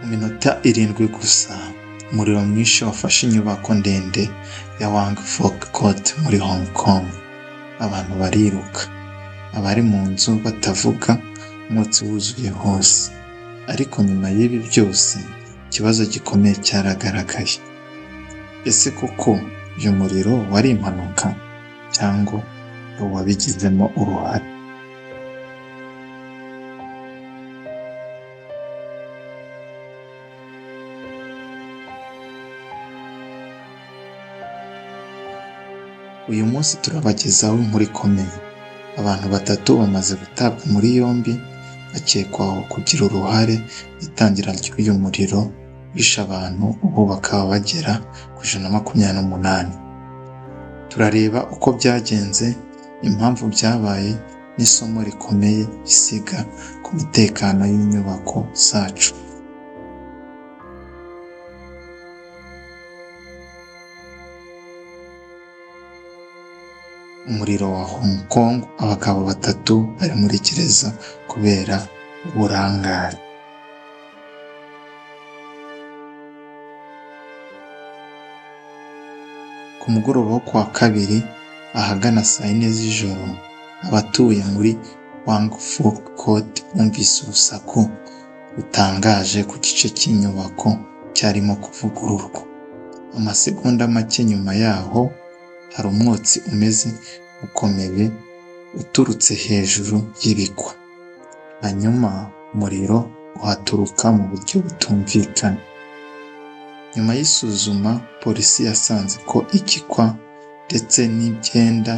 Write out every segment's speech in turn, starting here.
Mu minota 7 gusa, umuriro mwinshi wafashe inyubako ndende ya Wang Fuk Court muri Hong Kong. Abantu bariruka, abari mu nzu batavuga, umwotsi wuzuye hose. Ariko nyuma y'ibi byose, ikibazo gikomeye cyaragaragaye. Ese koko uyu muriro wari impanuka cyangwa uwabigizemo uruhare? Uyu munsi turabagezaho inkuru ikomeye. Abantu batatu bamaze gutabwa muri yombi bakekwaho kugira uruhare mu itangira ry'uyu muriro wishe abantu, ubu bakaba bagera ku 128. Turareba uko byagenze, impamvu byabaye n'isomo rikomeye bisiga ku mutekano w'inyubako zacu. Umuriro wa Hong Kong, abagabo batatu bari muri gereza kubera uburangare. Ku mugoroba wo kuwa kabiri ahagana saa 4 z'ijoro, abatuye muri Wang Fuk Court bumvise urusaku rutangaje ku gice cy'inyubako cyarimo kuvugururwa. Amasegonda make nyuma yaho, hari umwotsi umeze nk'ukomeye uturutse hejuru y'ibikwa. Hanyuma umuriro uhaturuka mu buryo butumvikana. Nyuma y'isuzuma, polisi yasanze ko igikwa ndetse n'imyenda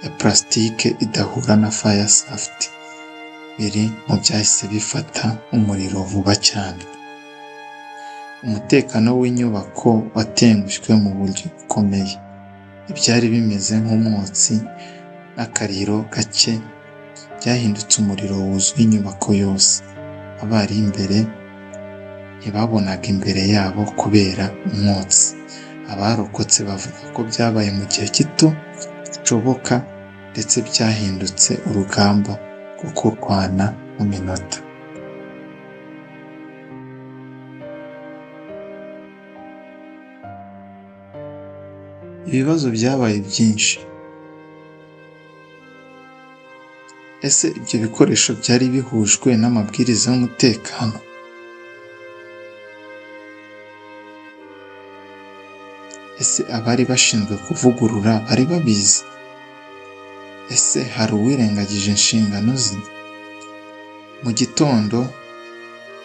ya pulasitike idahura na fire safety biri mu byahise bifata umuriro vuba cyane. Umutekano w'inyubako watengushywe mu buryo bukomeye. Ibyari bimeze nk'umwotsi n'akariro gake byahindutse umuriro wuzuye inyubako yose. Abari imbere ntibabonaga imbere yabo kubera umwotsi. Abarokotse bavuga ko byabaye mu gihe gito gishoboka ndetse byahindutse urugamba rwo kurwana mu minota. Ibibazo byabaye byinshi. Ese ibyo bikoresho byari bihujwe n'amabwiriza y'umutekano? Ese abari bashinzwe kuvugurura bari babizi? Ese hari uwirengagije inshingano ze? Mu gitondo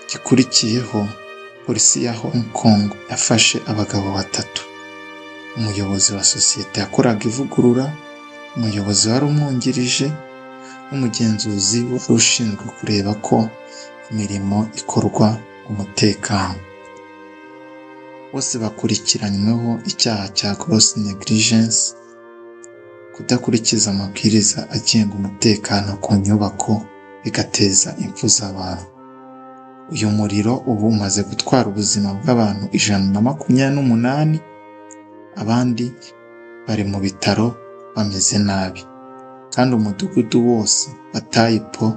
gikurikiyeho, polisi ya Hong Kong yafashe abagabo batatu. Umuyobozi wa sosiyete yakoraga ivugurura, umuyobozi wari umwungirije n'umugenzuzi wari ushinzwe kureba ko imirimo ikorwa mu mutekano. Bose bakurikiranyweho icyaha cya gross negligence, kudakurikiza amabwiriza agenga umutekano ku nyubako bigateza impfu z'abantu. Uyu muriro ubu umaze gutwara ubuzima bw'abantu 128, abandi bari mu bitaro bameze nabi, kandi umudugudu wose wa Tai Po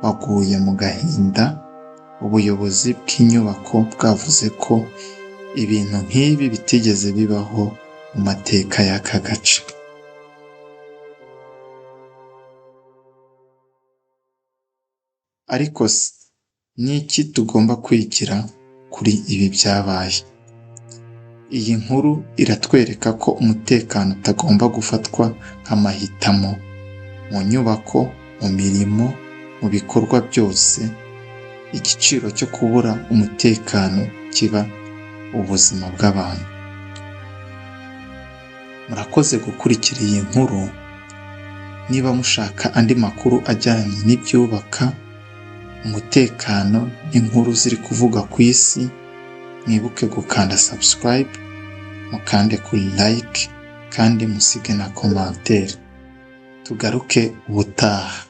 waguye mu gahinda. Ubuyobozi bw'inyubako bwavuze ko ibintu nk'ibi bitigeze bibaho mu mateka y'aka gace. Ariko se ni iki tugomba kwigira kuri ibi byabaye? Iyi nkuru iratwereka ko umutekano utagomba gufatwa nk'amahitamo mu nyubako, mu mirimo, mu bikorwa byose. Igiciro cyo kubura umutekano kiba ubuzima bw'abantu. Murakoze gukurikira iyi nkuru. Niba mushaka andi makuru ajyanye n'ibyubaka umutekano n'inkuru ziri kuvuga ku isi, mwibuke gukanda subscribe, mukande kuri like kandi musige na commentaire. Tugaruke ubutaha.